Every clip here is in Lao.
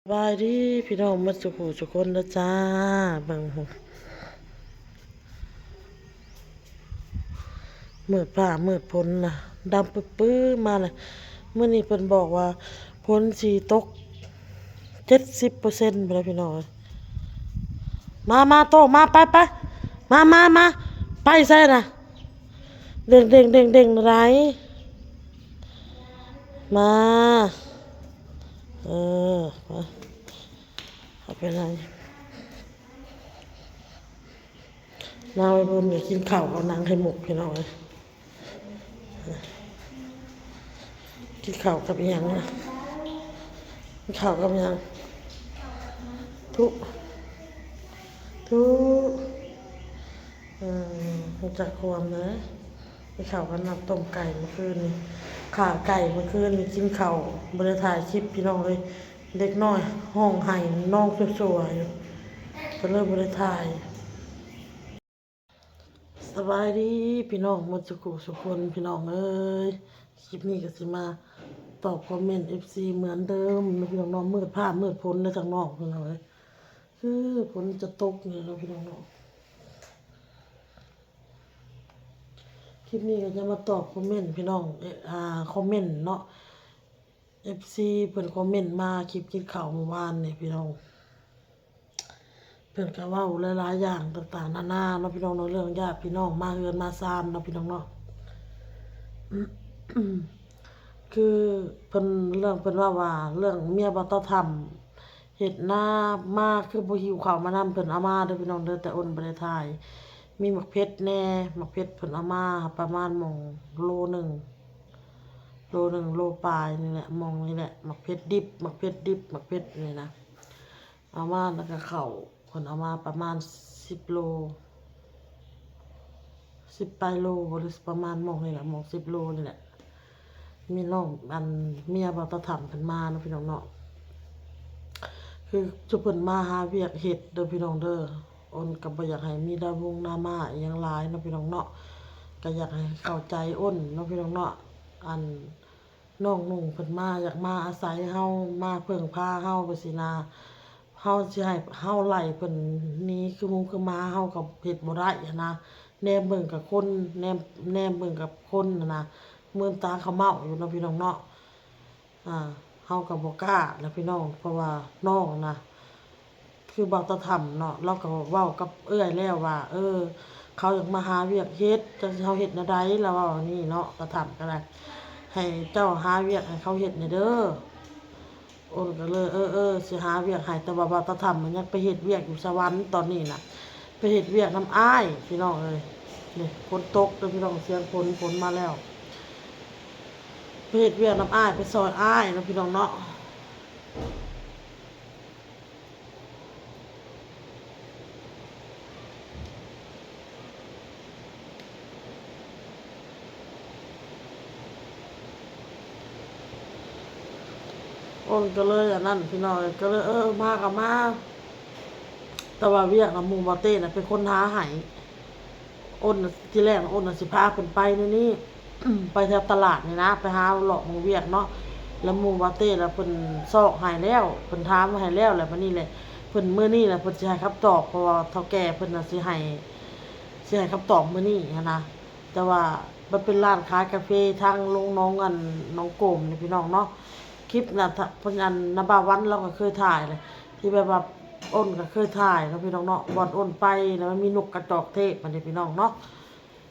ສະບາຍດີພີ່ນ້ອງໝົດສູ່ຜູ້ສູ່ຄົນເດີຈ້າ. ເບິ່ງ ມືດຟ້າມືດຝົນນະ ດຳປຶບໆມາເລີຍ. ມື້ນີ້ເພິ່ນບອກວ່າຝົນຊິຕົກເຈັດສິບເປີເຊັນພຸ້ນລະພີ່ນ້ອງເອີຍ. ມາ ມາໂຕ ມາ ໄປ ໄປ ມາ ມາ ມາ ໄປໃສນະ? ເດັ່ງໆໆໆ ໄດ້ ມາ ເອີ ມາ ເອົາໄປນຳ. ນາງໄວບຸນກໍກິນເຂົ້າກັບນາງໄຂ່ມຸກ ພີ່ນ້ອງເອີຍ. ກິນເຂົ້າກັບອີ່ຫຍັງນະ? ກິນເຂົ້າກັບຫຍັງ? ທຸ ທຸ ເອີ ຮູ້ຈັກຄວາມເດີ. ກິນເຂົ້າກັບນ້ຳຕົ້ມໄກ່ມື້ຄືນນີ້ ຂ້າໄກ່ມື້ຄືນນີ້. ກິນເຂົ້າ ບໍ່ໄດ້ຖ່າຍຄລິບ ພີ່ນ້ອງເອີຍ. ເດັກນ້ອຍຮ້ອງໄຫ້ນອງຊົ່ວໆຢູ່ ກໍເລີຍບໍ່ໄດ້ຖ່າຍ. ສະບາຍດີພີ່ນ້ອງໝົດສູ່ຜູ້ສູ່ຄົນ ພີ່ນ້ອງເອີຍ. ຄລິບນີ້ກໍຊິມາຕອບຄອມເມັນເອັຟຊີເໝືອນເດີມເນາະ ພີ່ນ້ອງເນາະ. ມືດຟ້າມືດຝົນເດີທາງນອກ ພີ່ນ້ອງເອີຍ. ຄືຝົນຈະຕົກນີ້ແຫຼະເນາະ ພີ່ນ້ອງເນາະ. ຄລິບນີ້ກໍຈະມາຕອບຄອມເມັນ ພີ່ນ້ອງ ເອ ອ່າ ຄອມເມັນເນາະ. ເອັຟຊີເພິ່ນຄອມເມັນມາຄລິບກິນເຂົ້າມື້ວານນີ້ພີ່ນ້ອງ. ເພິ່ນກໍເວົ້າຫຼາຍໆຢ່າງຕ່າງໆນານາເນາະ ພີ່ນ້ອງເນາະ. ເລື່ອງຍາດພີ່ນ້ອງມາເຮືອນມາຊານເນາະ ພີ່ນ້ອງເນາະ. ຄືເພິ່ນ ເລື່ອງເພິ່ນເວົ້າວ່າ ເລື່ອງເມຍບ່າວຕາທຳເຮັດນາມາ ຄືບໍ່ຫິ້ວເຂົ້າມານຳ. ເພິ່ນເອົາມາເດີພີ່ນ້ອງເດີ ແຕ່ອົນບໍ່ໄດ້ຖ່າຍ. ມີໝາກເຜັດແດ່ ໝາກເຜັດເພິ່ນເອົາມາປະມານໝ່ອງໂລໜຶ່ງ ໂລໜຶ່ງ ໂລປາຍນີ້ແຫຼະ ໝ່ອງນີ້ແຫຼະ. ໝາກເຜັດດິບ ໝາກເຜັດດິບ ໝາກເຜັດນີ້ນະ ເອົາມາ ແລ້ວກໍເຂົ້າ ເພິ່ນເອົາມາປະມານສິບໂລ ສິບປາຍໂລ ຫຼືປະມານໝ່ອງນີ້ແຫຼະ ໝ່ອງສິບໂລນີ້ແຫຼະ. ມີນ້ອງ ອັນ ເມຍບ່າວຕາທຳເພິ່ນມາເນາະ ພີ່ນ້ອງເນາະ. ຄືຈຸເພິ່ນມາຫາວຽກເຮັດເດີພີ່ນ້ອງເດີ. ອົນກໍບໍ່ຢາກໃຫ້ມີດາວົງດາມາອີ່ຫຍັງຫຼາຍເນາະ ພີ່ນ້ອງເນາະ. ກໍຢາກໃຫ້ເຂົ້າໃຈອົນເນາະ ພີ່ນ້ອງເນາະ. ອັນ ນ້ອງນຸ່ງເພິ່ນມາ ຢາກມາອາໄສເຮົາ ມາເພິ່ງພາເຮົາໄປຊີ້ນະ. ເຮົາຊິໃຫ້ເຮົາໄລ່ເພິ່ນໜີຄືໝູຄືໝາ ເຮົາກໍເຮັດບໍ່ໄດ້ຫັ້ນນະ. ແນມເບິ່ງກັບຄົນ ແນມ ແນມເບິ່ງກັບຄົນຫັ້ນນະ ເມີນຕາຂະເໝ້າຢູ່ເນາະ ພີ່ນ້ອງເນາະ. ອ່າ ເຮົາກໍບໍ່ກ້າແຫຼະພີ່ນ້ອງ ເພາະວ່ານ້ອງນະ ຄືບ່າວຕາທຳເນາະ ລາວກໍເວົ້າກັບເອື້ອຍແລ້ວວ່າ ເອີ ເຂົາຢາກມາຫາວຽກເຮັດ ຈັກຊິເຮົາເຮັດແນວໃດ ລາວເວົ້ານີ້ເນາະ. ຕາທຳກໍໄດ້ ໃຫ້ເຈົ້າຫາວຽກໃຫ້ເຂົາເຮັດແດ່ເດີ. ໂອນກໍເລີຍ ເອີ ເອີ ຊິຫາວຽກໃຫ້. ແຕ່ວ່າບ່າວຕາທຳມັນຍັງໄປເຮັດວຽກຢູ່ສະຫວັນຕອນນີ້ນະ ໄປເຮັດວຽກນຳອ້າຍ ພີ່ນ້ອງເອີຍ. ນີ້ຝົນຕົກເດີພີ່ນ້ອງ ສຽງຝົນ ຝົນມາແລ້ວ. ໄປເຮັດວຽກນຳອ້າຍ ໄປຊ່ອຍອ້າຍເນາະ ພີ່ນ້ອງເນາະ. ໂອນກໍເລີຍອັນນັ້ນ ພີ່ນ້ອງເອີຍ ກໍເລີຍ ເອີ ມາກໍມາ. ແຕ່ວ່າວຽກນະ ໝູ່ບໍ່ເຕ້ນະ ເປັນຄົນຫາໃຫ້. ໂອນ ທີແລກໂອນນະຊິພາເພິ່ນໄປນີ້ ໄປແຖວຕະຫຼາດນີ້ນະ ໄປຫາເລາະເບິ່ງວຽກເນາະ. ແລ້ວໝູ່ວ່າເຕ້ລະເພິ່ນຊອກໃຫ້ແລ້ວ ເພິ່ນຖາມໃຫ້ແລ້ວ ແລ້ວບາດນີ້ແຫຼະ ເພິ່ນ ມື້ນີ້ລະເພິ່ນຊິໃຫ້ຄຳຕອບ ເພາະວ່າເຖົ້າແກ່ເພິ່ນນະຊິໃຫ້ ຊິໃຫ້ຄຳຕອບມື້ນີ້ຫັ້ນນະ. ແຕ່ວ່າມັນເປັນຮ້ານຂາຍກາເຟທາງລົງໜອງ ອັນ ໜອງໂກມນີ້ ພີ່ນ້ອງເນາະ. ຄລິບນະ ເພິ່ນ ອັນ ນາບ່າວວັນລາວກໍເຄີຍຖ່າຍແຫຼະ ທີ່ແບບວ່າ ໂອນກໍເຄີຍຖ່າຍເນາະ ພີ່ນ້ອງເນາະ. ບ່ອນໂອນໄປນະ ມັນມີນົກກະຈອກເທບຫັ້ນເດ ພີ່ນ້ອງເນາະ.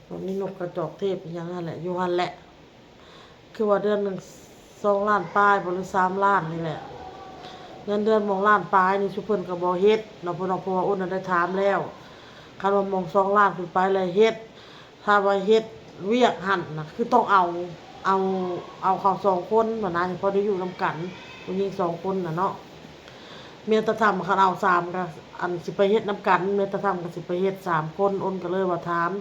ມັນມີນົກກະຈອກເທບອີ່ຫຍັງຫັ້ນແຫຼະ ຢູ່ຫັ້ນແຫຼະ. ຄືວ່າເດືອນໜຶ່ງສອງລ້ານປາຍບໍ່ ຫຼື ສາມລ້ານນີ້ແຫຼະ. ເງິນເດືອນໝ່ອງລ້ານປາຍນີ້ ຊຸມເພິ່ນກໍບໍ່ເຮັດເນາະ ເພິ່ນເນາະ ເພາະວ່າໂອນນະໄດ້ຖາມແລ້ວ. ຄັນວ່າໝ່ອງສອງລ້ານຂຶ້ນໄປແລ້ວເຮັດ. ຖ້າວ່າເຮັດວຽກຫັ້ນນະ ຄືຕ້ອງເອົາ ເອົາ ເອົາເຂົາສອງຄົນຫັ້ນນະ ພໍໄດ້ຢູ່ນຳກັນ ຜູ້ຍິງສອງຄົນນະເນາະ. ເມຍຕາທຳຄັນເອົາສາມກໍ ອັນ ຊິໄປເຮັດນຳກັນ ເມຍຕາທຳກໍຊິໄປເຮັດສາມຄົນ. ໂອນກໍເລີຍວ່າຖາມ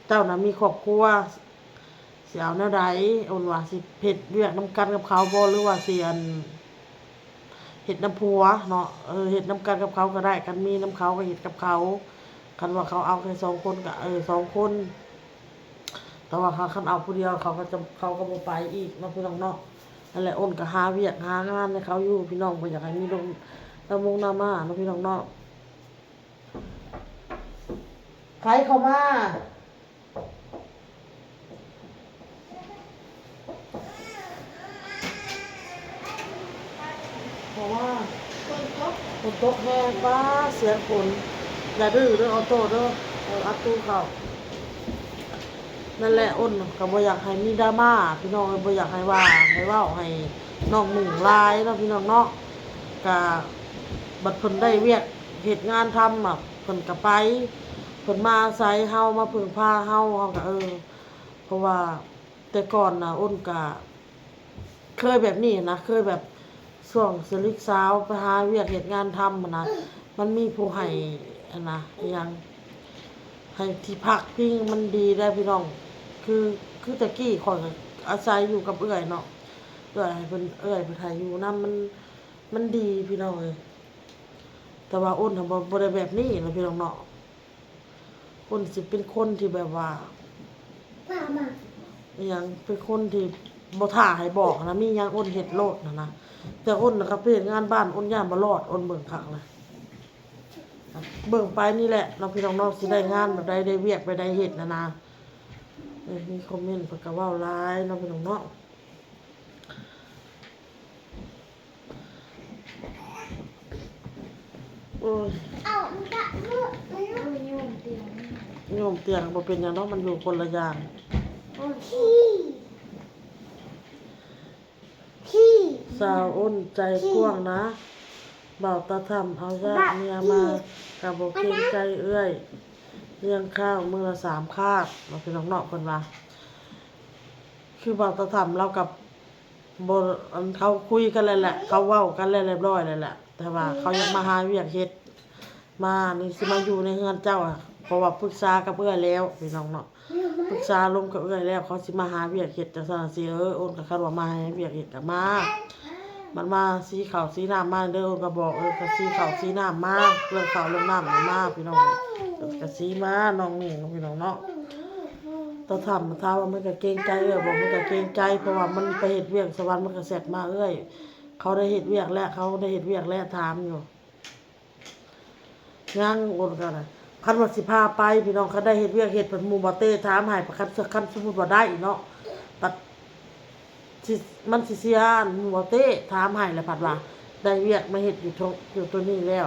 ເຈົ້ານະມີຄອບຄົວ ຊິເອົາແນວໃດ? ໂອນວ່າຊິເຮັດວຽກນຳກັນກັບເຂົາບໍ່ ຫຼືວ່າຊິ ອັນ ເຮັດນຳຜົວເນາະ. ເອີ ເຮັດນຳກັນກັບເຂົາກໍໄດ້ ຄັນມີນຳເຂົາກໍເຮັດກັບເຂົາ. ຄັນວ່າເຂົາເອົາແຄ່ສອງຄົນກໍ ເອີ ສອງຄົນ. ແຕ່ວ່າຄັນ ຄັນເອົາຜູ້ດຽວ ເຂົາກໍຈະ ເຂົາກໍບໍ່ໄປອີກເນາະ ພີ່ນ້ອງເນາະ. ຫັ້ນແຫຼະ ອ້ນກໍຫາວຽກຫາງານໃຫ້ເຂົາຢູ່ ພີ່ນ້ອງ ບໍ່ຢາກໃຫ້ມີດອງ ດາມົງດາມ່າເນາະ ພີ່ນ້ອງເນາະ. ໃຜເຂົ້າມາ? ເພາະວ່າຝົນຕົກ ຝົນຕົກແຮງ ປ້າ ສຽງຝົນ. ຢ່າດື້ເດີ ອອໂຕ້ເດີ ເອີ ອັດຕູເຂົ້າ. ນັ້ນແຫຼະ ອ້ນກໍບໍ່ຢາກໃຫ້ມີດຣາມາ ພີ່ນ້ອງເອີຍ ບໍ່ຢາກໃຫ້ວ່າ ໃຫ້ເວົ້າ ໃຫ້ນ້ອງໜຸ່ງຫຼາຍເນາະ ພີ່ນ້ອງເນາະ. ກະບັດເພິ່ນໄດ້ວຽກເຮັດງານທຳ ເພິ່ນກໍໄປ ເພິ່ນມາອາໄສເຮົາ ມາເພິ່ງພາເຮົາ ເຮົາກໍ ເອີ ເພາະວ່າແຕ່ກ່ອນນະ ອ້ນກະເຄີຍແບບນີ້ນະ ເຄີຍແບບຊ່ວງສະລິກສາວໄປຫາວຽກເຮັດງານທຳຫັ້ນນະ ມັນມີຜູ້ໃຫ້ ອັນນະ ອີຫຍັງ ໃຫ້ທີ່ພັກພິງ ມັນດີໄດ໋ພີ່ນ້ອງ. ຄື ຄືແຕ່ກີ້ຂ້ອຍກໍອາໄສຢູ່ກັບເອື້ອຍເນາະ ເອື້ອຍໃຫ້ເພິ່ນ ເອື້ອຍເພິ່ນໃຫ້ຢູ່ນຳ ມັນ ມັນດີພີ່ນ້ອງເອີຍ. ແຕ່ວ່າອ້ນຫັ້ນບໍ່ ບໍ່ໄດ້ແບບນີ້ນະພີ່ນ້ອງເນາະ. ອ້ນຊິເປັນຄົນທີ່ແບບວ່າ ອີຫຍັງ ເປັນຄົນທີ່ບໍ່ຖ້າໃຫ້ບອກນະ ມີຫຍັງອ້ນເຮັດໂລດຫັ້ນນະ. ແຕ່ອ້ນນະ ຄັນໄປເຮັດງານບ້ານ ອ້ນຢ້ານບໍ່ລອດ ອ້ນເບິ່ງຄັກນະ ເບິ່ງໄປນີ້ແຫຼະເນາະ ພີ່ນ້ອງເນາະ ຊິໄດ້ງານແບບໃດ ໄດ້ວຽກແບບໃດເຮັດຫັ້ນນະ. ເອີ ມີຄອມເມັນເພິ່ນກໍເວົ້າຫຼາຍເນາະ ພີ່ນ້ອງເນາະ. ໂອ້ຍ ໂອ້ຍ ໂຍມຕຽງ ໂຍມຕຽງບໍ່ເປັນຫຍັງດອກ ມັນຢູ່ຄົນລະຢ່າງ. ໂອ້ຍ ສາວອ້ນໃຈກວ້າງນະ ບ່າວຕາທຳເອົາຍາດເມຍມາ ກໍບໍ່ເກງໃຈເອື້ອຍ ລ້ຽງຂ້າວມື້ລະສາມຄາບເນາະ ພີ່ນ້ອງເນາະ ເພິ່ນວ່າ. ຄືບ່າວຕາທຳລາວກໍບໍ່ ອັນ ເຂົາຄຸຍກັນແລ້ວແຫຼະ ເຂົາເວົ້າກັນແລ້ວລຽບຮ້ອຍແລ້ວແຫຼະ ແຕ່ວ່າເຂົາຢາກມາຫາວຽກເຮັດ ມານີ້ ຊິມາຢູ່ໃນເຮືອນເຈົ້າ ເພາະວ່າປຶກສາກັບເອື້ອຍແລ້ວ ພີ່ນ້ອງເນາະ. ປຶກສາລົມກັບເອື້ອຍແລ້ວ ເຂົາຊິມາຫາວຽກເຮັດຈັ່ງຊັ້ນຈັ່ງຊີ້. ເອີ ໂອນກໍຄັນວ່າມາຫາວຽກເຮັດກໍມາ ມັນມາສີເຂົ້າສີນ້ຳມາເດີ ໂອນກໍບອກ ເອີ ກໍສີເຂົ້າສີນ້ຳມາ ເລື່ອງເຂົ້າເລື່ອງນ້ຳມາ ພີ່ນ້ອງ ກໍສີມາ ນ້ອງໜິງ ພີ່ນ້ອງເນາະ. ຕາຖາມ ຖາມວ່າມັນກໍເກງໃຈເອື້ອຍບໍ່? ມັນກໍເກງໃຈ ເພາະວ່າມັນໄປເຮັດວຽກສະຫວັນ ມັນກໍແຊັດມາ ເອື້ອຍ ເຂົາໄດ້ເຮັດວຽກແລ້ວ ເຂົາໄດ້ເຮັດວຽກແລ້ວ ຖາມຢູ່. ຍັງ ໂອນກໍໄດ້ ຄັນວ່າຊິພາໄປ ພີ່ນ້ອງ ຄັນໄດ້ເຮັດວຽກເຮັດ ເພິ່ນ ໝູ່ບໍ່ເຕ້ຖາມໃຫ້ ຄັນ ຄັນສົມມຸດວ່າໄດ້ເນາະ ບັດຊິ ມັນຊິເສຍ ໝູ່ບໍ່ເຕ້ຖາມໃຫ້ແລ້ວ ພັດວ່າໄດ້ວຽກມາເຮັດຢູ່ໂຕ ຢູ່ໂຕນີ້ແລ້ວ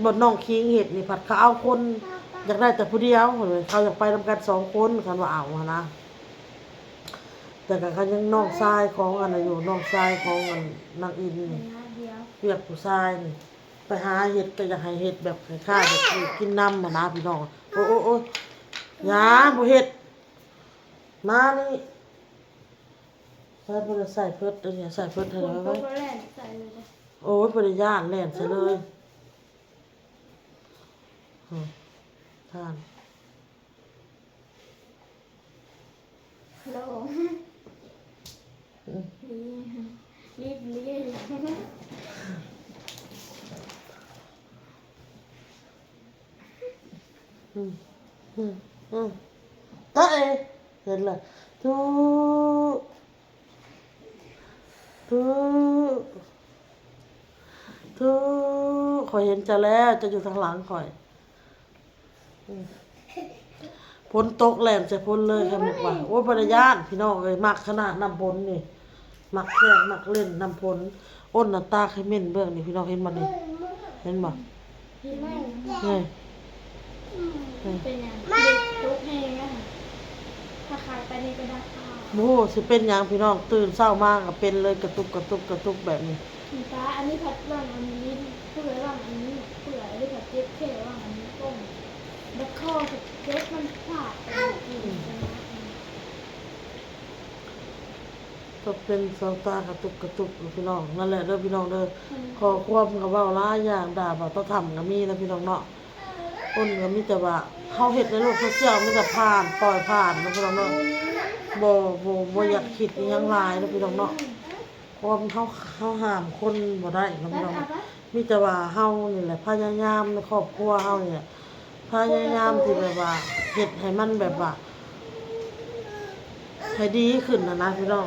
ບໍ່ ນ້ອງຄິງເຮັດນີ້ ພັດເຂົາເອົາຄົນ ຢາກໄດ້ແຕ່ຜູ້ດຽວ ເຂົາຢາກໄປນຳກັນສອງຄົນ ຄັນວ່າເອົາຫັ້ນນະ. ແຕ່ກໍ ກໍຍັງນ້ອງຊາຍຂອງອັນນັ້ນຢູ່ ນ້ອງຊາຍຂອງອັນນາງອິນນີ້ ວຽກຜູ້ຊາຍນີ້ ໄປຫາເຮັດກໍຢາກໃຫ້ເຮັດແບບຄ້າຍໆແບບຢູ່ກິນນຳຫັ້ນນະ ພີ່ນ້ອງ. ໂອ້ຍ ໂອ້ຍ ໂອ້ຍ ຢ່າ ບໍ່ເຮັດ ມານີ້ ໃສ່ ບໍ່ໄດ້ໃສ່ເພິດ ອັນນີ້ໃສ່ເພິດໃຫ້ ໂອ້ຍ ບໍ່ໄດ້ ໃສ່ເລີຍ ໂອ້ຍ ບໍ່ໄດ້ຢ້ານ ແລ່ນໃສ່ເລີຍ ອື ທ່ານ. ໂລ ອື ລີບ ລີບ ລີບ ອື ອື ອື ຕາເອ ເຫັນລະ ທຸ ທຸ ທຸ ຂ້ອຍເຫັນເຈົ້າແລ້ວ ເຈົ້າຢູ່ທາງຫຼັງຂ້ອຍ. ອືມ ຝົນຕົກແລ່ນໃສ່ຝົນເລີຍ ໄຂ່ມຸກວ່າ. ໂອ້ຍ ບໍ່ໄດ້ຢ້ານ ພີ່ນ້ອງເອີຍ ມັກຂະໜາດນ້ຳຝົນນີ້ ມັກແຂ່ງ ມັກຫຼິ້ນນ້ຳຝົນ. ໂອ້ນ ໜ້າຕາໄຂ່ເໝັນເບິ່ງນີ້ ພີ່ນ້ອງເຫັນບໍ່ນີ້ ເຫັນບໍ່? ເຫັນ ນີ້ ອືມ ເປັນຫຍັງ? ຕົກແຮງນະ ຖ້າຂາຍໄປນີ້ກໍໄດ້ຄ່າ. ໂອ້ ຊິເປັນຫຍັງ ພີ່ນ້ອງ ຕື່ນເຊົ້າມາກໍເປັນເລີຍ ກະຕຸກ ກະຕຸກ ກະຕຸກແບບນີ້. ຕາ ອັນນີ້ພັດວ່າງອັນນີ້ ເພື່ອວ່າງອັນນີ້ ເພື່ອອັນນີ້ພັດເຈັບແຂ້ວ່າງອັນນີ້ ກົ້ງ ບັດຄໍເຈັບ ມັນພາດໄປກິນ ອືມ ຕະເປັນຊາວຕາກະຕຸກກະຕຸກຢູ່ ພີ່ນ້ອງ. ນັ້ນແຫຼະເດີ ພີ່ນ້ອງເດີ ອືມ ຂໍ້ຄວາມກໍເວົ້າຫຼາຍຢ່າງ ດ່າບ່າວຕາຖຳກໍມີນະ ພີ່ນ້ອງເນາະ. ຄົນກໍມີແຕ່ວ່າເຮົາເຮັດໃນໂລກໂຊຊຽວ ມີແຕ່ຜ່ານ ປ່ອຍຜ່ານເນາະ ພີ່ນ້ອງເນາະ. ບໍ່ ບໍ່ ບໍ່ຢາກຄິດອີ່ຫຍັງຫຼາຍເນາະ ພີ່ນ້ອງເນາະ. ຄວາມເຮົາ ເຮົາຫ້າມຄົນບໍ່ໄດ້ເນາະ ພີ່ນ້ອງເນາະ. ມີແຕ່ວ່າເຮົານີ້ແຫຼະພະຍາຍາມໃນຄອບຄົວເຮົານີ້ແຫຼະ ພະຍາຍາມທີ່ແບບວ່າເຮັດໃຫ້ມັນແບບວ່າໃຫ້ດີຂຶ້ນຫັ້ນນະ ພີ່ນ້ອງ.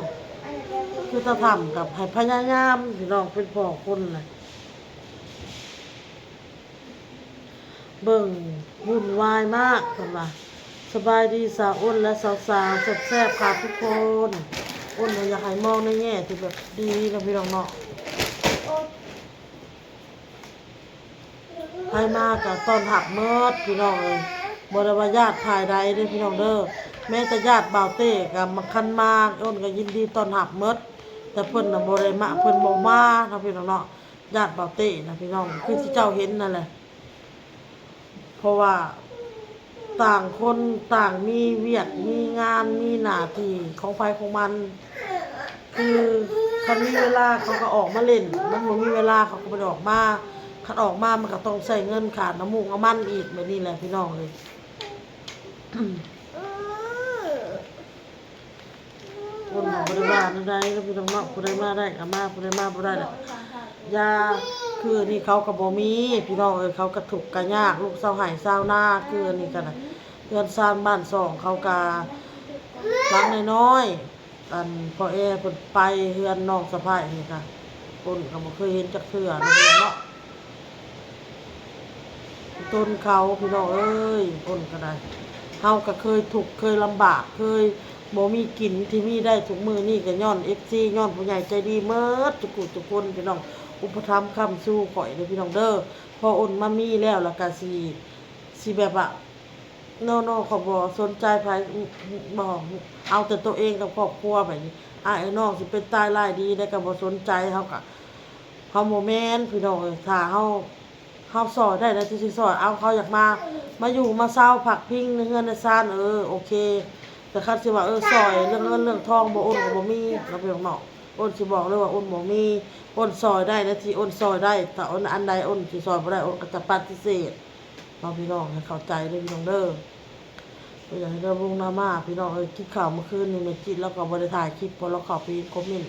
ຄືຕາທຳກັບໃຫ້ພະຍາຍາມ ພີ່ນ້ອງ ເປັນພໍ່ຄົນນະ ເບິ່ງວຸ່ນວາຍມາກ ເພິ່ນວ່າ. ສະບາຍດີສາວອ້ນ ແລະ ສາວໆ ແຊບໆ ຄ່ະທຸກຄົນ. ອ້ນກໍຢາກໃຫ້ມອງໃນແງ່ທີ່ແບບດີນະ ພີ່ນ້ອງເນາະ. ໃຜມາກໍຕ້ອນຮັບໝົດ ພີ່ນ້ອງເອີຍ. ບໍ່ໄດ້ວ່າຍາດຝ່າຍໃດເດີ້ ພີ່ນ້ອງເດີ້. ແມ້ແຕ່ຍາດບ່າວເຕ້ກໍມາ ຄັນມາ ອ້ນກໍຍິນດີຕ້ອນຮັບໝົດ. ແຕ່ເພິ່ນນະບໍ່ໄດ້ມາ ເພິ່ນບໍ່ມາເນາະ ພີ່ນ້ອງເນາະ. ຍາດບ່າວເຕ້ນະ ພີ່ນ້ອງ ຄືທີ່ເຈົ້າເຫັນນັ້ນແຫຼະ. ເພາະວ່າຕ່າງຄົນຕ່າງມີວຽກ ມີງານ ມີໜ້າທີ່ຂອງໃຜຂອງມັນ. ຄືຄັນມີເວລາເຂົາກໍອອກມາຫຼິ້ນ, ມັນບໍ່ມີເວລາເຂົາກໍບໍ່ໄດ້ອອກມາ. ຄັນອອກມາມັນກໍຕ້ອງໃຊ້ເງິນຄ່ານ້ຳມູກນ້ຳມັນອີກ ແບບນີ້ແຫຼະ ພີ່ນ້ອງເອີຍ. ອ້ນກໍບໍ່ໄດ້ວ່າແນວໃດເນາະ ພີ່ນ້ອງເນາະ. ຜູ້ໃດມາໄດ້ກໍມາ ຜູ້ໃດມາບໍ່ໄດ້ກໍຢ່າ. ຄືອັນນີ້ເຂົາກໍບໍ່ມີ ພີ່ນ້ອງເອີຍ, ເຂົາກໍທຸກກໍຍາກ ລູກຊາວໄຮ່ຊາວນາ. ຄືອັນນີ້ກໍນະ ເຮືອນຊານບ້ານຊ່ອງເຂົາກໍຫຼັງນ້ອຍໆ. ອັນພໍ່ແອເພິ່ນໄປເຮືອນນ້ອງສະໃພ້ນີ້ກະ ອ້ນກໍບໍ່ເຄີຍເຫັນຈັກເທື່ອເນາະ ພີ່ນ້ອງເນາະ. ຕົ້ນເຂົາ ພີ່ນ້ອງເອີຍ ອ້ນກໍໄດ້ ເຮົາກໍເຄີຍທຸກເຄີຍລຳບາກ ເຄີຍບໍ່ມີກິນ. ທີ່ມີໄດ້ທຸກມື້ນີ້ກໍຍ້ອນເອັຟຊີ ຍ້ອນຜູ້ໃຫຍ່ໃຈດີໝົດທຸກຜູ້ທຸກຄົນ ພີ່ນ້ອງ ອຸປະຖຳຄ້ຳຊູຂ້ອຍເດີ້ ພີ່ນ້ອງເດີ້. ພໍອ້ນມາມີແລ້ວ ແລ້ວກໍຊິ ຊິແບບວ່າ ໂນໂນ ຂ້ອຍບໍ່ສົນໃຈໃຜ ບໍ່ ເອົາແຕ່ໂຕເອງກັບຄອບຄົວ. ແບບນີ້ອ້າຍເອີຍ ນ້ອງຊິເປັນຕາຍຮ້າຍດີໃດກໍບໍ່ສົນໃຈ. ເຮົາກໍ ເຮົາບໍ່ແມ່ນ ພີ່ນ້ອງເອີຍ. ຖ້າເຮົາ ເຮົາຊ່ອຍໄດ້ນະທີ່ຊິຊ່ອຍ. ເອົາ ເຂົາຢາກມາ ມາຢູ່ມາເຊົາພັກພິງໃນເຮືອນໃນຊານ ເອີ ໂອເຄ. ແຕ່ຄັນຊິວ່າ ເອີ ຊ່ອຍເລື່ອງເງິນເລື່ອງທອງ ບໍ່ ອ້ນກໍບໍ່ມີເນາະ ພີ່ນ້ອງເນາະ. ອ້ນຊິບອກເລີຍວ່າອ້ນບໍ່ມີ. ອ້ນຊ່ອຍໄດ້ນະທີ່ອ້ນຊ່ອຍໄດ້. ຖ້າອ້ນອັນໃດອ້ນຊິຊ່ອຍບໍ່ໄດ້ ອ້ນກໍຈະປະຕິເສດ ເນາະ ພີ່ນ້ອງ ໃຫ້ເຂົ້າໃຈເດີ້ ພີ່ນ້ອງເດີ້. ກໍຢາກໃຫ້ເດີວົງນາມາ ພີ່ນ້ອງເອີຍ. ກິນເຂົ້າມື້ຄືນນີ້ແມ່ຈິດລາວກໍບໍ່ໄດ້ຖ່າຍຄລິບ ເພາະລາວເຂົ້າໄປເຫັນຄອມເມັນ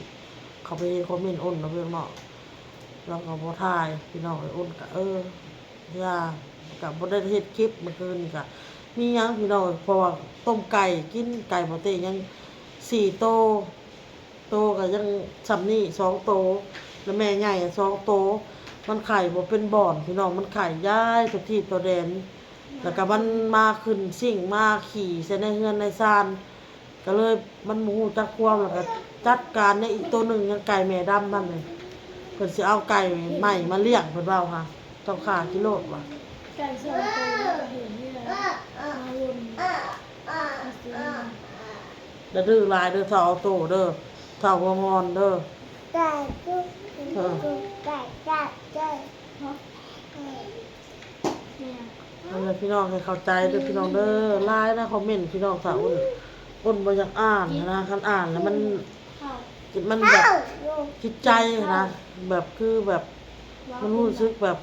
ເຂົ້າໄປເຫັນຄອມເມັນອ້ນນະ ພີ່ນ້ອງເນາະ. ລາວກໍບໍ່ຖ່າຍ ພີ່ນ້ອງເອີຍ. ອ້ນກໍ ເອີ ຢ່າ ກໍບໍ່ໄດ້ເຮັດຄລິບມື້ຄືນນີ້. ກໍມີຫຍັງ ພີ່ນ້ອງເອີຍ ເພາະວ່າຕົ້ມໄກ່ກິນ ໄກ່ບໍ່ເຕະຍັງສີ່ໂຕ ໂຕກໍຍັງຊ່ຳນີ້ສອງໂຕ ແລ້ວແມ່ໃຫຍ່ສອງໂຕ. ມັນໄຂ່ບໍ່ເປັນບ່ອນ ພີ່ນ້ອງ ມັນໄຂ່ຍ້າຍທົ່ວທີບທົ່ວແດນ. ແລ້ວກໍມັນມາຂຶ້ນຊິງ ມາຂີ້ໃສ່ໃນເຮືອນໃນຊານ ກໍເລີຍມັນບໍ່ຮູ້ຈັກຄວາມ. ແລ້ວກໍຈັດການໃນອີກໂຕໜຶ່ງ ຍັງໄກ່ແມ່ດຳມັນນີ້ ເພິ່ນຊິເອົາໄກ່ໃໝ່ມາລ້ຽງ ເພິ່ນເວົ້າຫາ ເຈົ້າຂ້າກິໂລດວ່າ ໄກ່ສອງໂຕ ມັນກໍເຫັນຢູ່ແລ້ວ ມາວົນ ແລ້ວດື້ຫຼາຍເດີ້ ເຖົ້າເອົາໂຕເດີ້ ເຖົ້າຫົວງອນເດີ້. ເອີ ນັ້ນແຫຼະ ພີ່ນ້ອງ ໃຫ້ເຂົ້າໃຈເດີ້ ພີ່ນ້ອງເດີ້. ຫຼາຍນະຄອມເມັນ ພີ່ນ້ອງ. ຖ້າອ້ນ ອ້ນບໍ່ຢາກອ່ານນະ ຄັນອ່ານແລ້ວມັນ ມັນແບບຈິດໃຈນະ ແບບ ຄືແບບ ມັນຮູ້ສຶກແບບ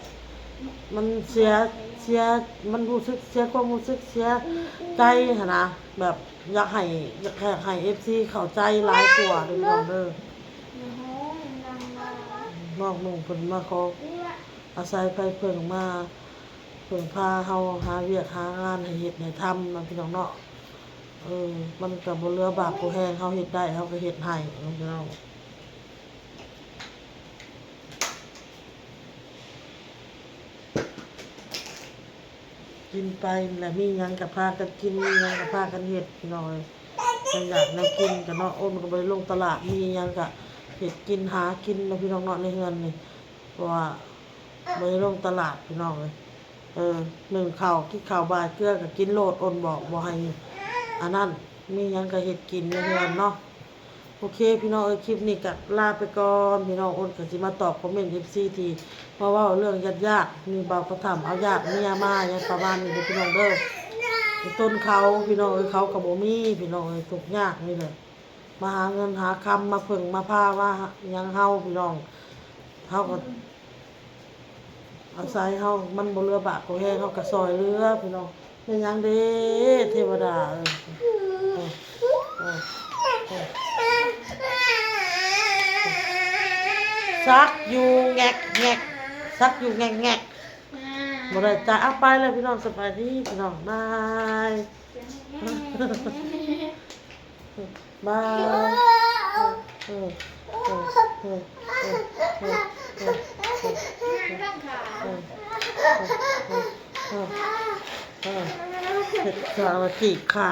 ມັນເສຍ ເສຍ ມັນຮູ້ສຶກເສຍຄວາມຮູ້ສຶກ ເສຍໃຈຫັ້ນນະ. ແບບຢາກໃຫ້ ຢາກໃຫ້ເອັຟຊີເຂົ້າໃຈຫຼາຍກວ່າເດີ້ ພີ່ນ້ອງເດີ້. ນ້ອງນຸ່ງເພິ່ນມາຂໍອາໄສໄພເພິ່ງ ມາເພິ່ງພາເຮົາຫາວຽກຫາງານໃຫ້ເຮັດໃຫ້ທຳເນາະ ພີ່ນ້ອງເນາະ. ເອີ ມັນກໍບໍ່ເຫຼືອບາກບໍ່ແຮງ ເຮົາເຮັດໄດ້ເຮົາກໍເຮັດໃຫ້ເນາະ ພີ່ນ້ອງ. ກິນໄປແຫຼະ ມີຫຍັງກໍພາກັນກິນ ມີຫຍັງກໍພາກັນເຮັດ ພີ່ນ້ອງເອີຍ. ແນວຢາກແນວກິນກໍເນາະ ອ້ນກໍບໍ່ໄດ້ລົງຕະຫຼາດ ມີຫຍັງກໍເຮັດກິນຫາກິນເນາະ ພີ່ນ້ອງເນາະ ໃນເຮືອນນີ້. ເພາະວ່າບໍ່ໄດ້ລົງຕະຫຼາດ ພີ່ນ້ອງເອີຍ. ເອີ ໜຶ້ງເຂົ້າ ກິນເຂົ້າບ່າຍເກືອກໍກິນໂລດ ອ້ນບອກບໍ່ໃຫ້ອັນນັ້ນ ມີຫຍັງກໍເຮັດກິນໃນເຮືອນເນາະ. ໂອເຄ ພີ່ນ້ອງເອີຍ ຄລິບນີ້ກໍລາໄປກ່ອນ ພີ່ນ້ອງ. ອ້ນກໍຊິມາຕອບຄອມເມັນເອັຟຊີທີ່ມາເວົ້າເລື່ອງຍາດໆ ມີບ່າວກະຖຳເອົາຍາດເມຍມາ ຫຍັງປະມານນີ້ເດີ້ ພີ່ນ້ອງເດີ້. ຕົ້ນເຂົາ ພີ່ນ້ອງເອີຍ ເຂົາກໍບໍ່ມີ ພີ່ນ້ອງເອີຍ ທຸກຍາກນີ້ແຫຼະ. ມາຫາເງິນຫາຄຳ ມາເພິ່ງມາພາ ມາຫຍັງເຮົາ ພີ່ນ້ອງ. ເຮົາກໍອາໄສເຮົາ ມັນບໍ່ເຫຼືອບາກບໍ່ແຮງ ເຮົາກໍຊ່ອຍເຫຼືອ ພີ່ນ້ອງ. ແມ່ນຫຍັງເດ້ ເທວະດາເອີຍ ເອີ ເອີ ເອີ ຊັກຢູ່ແງກແງກ ຊັກຢູ່ແງກແງກ ບໍ່ໄດ້ຈ່າຍ. ເອົາ ໄປແລ້ວ ພີ່ນ້ອງ ສະບາຍດີ ພີ່ນ້ອງ ບາຍ ບາຍ. ເອີ ເອີ ເອີ ເອີ ເອີ ເອີ ເອີ ເອີ ເອີ ເອີ ເອີ ເອີ ເຮັດສາວະຕີຂາ.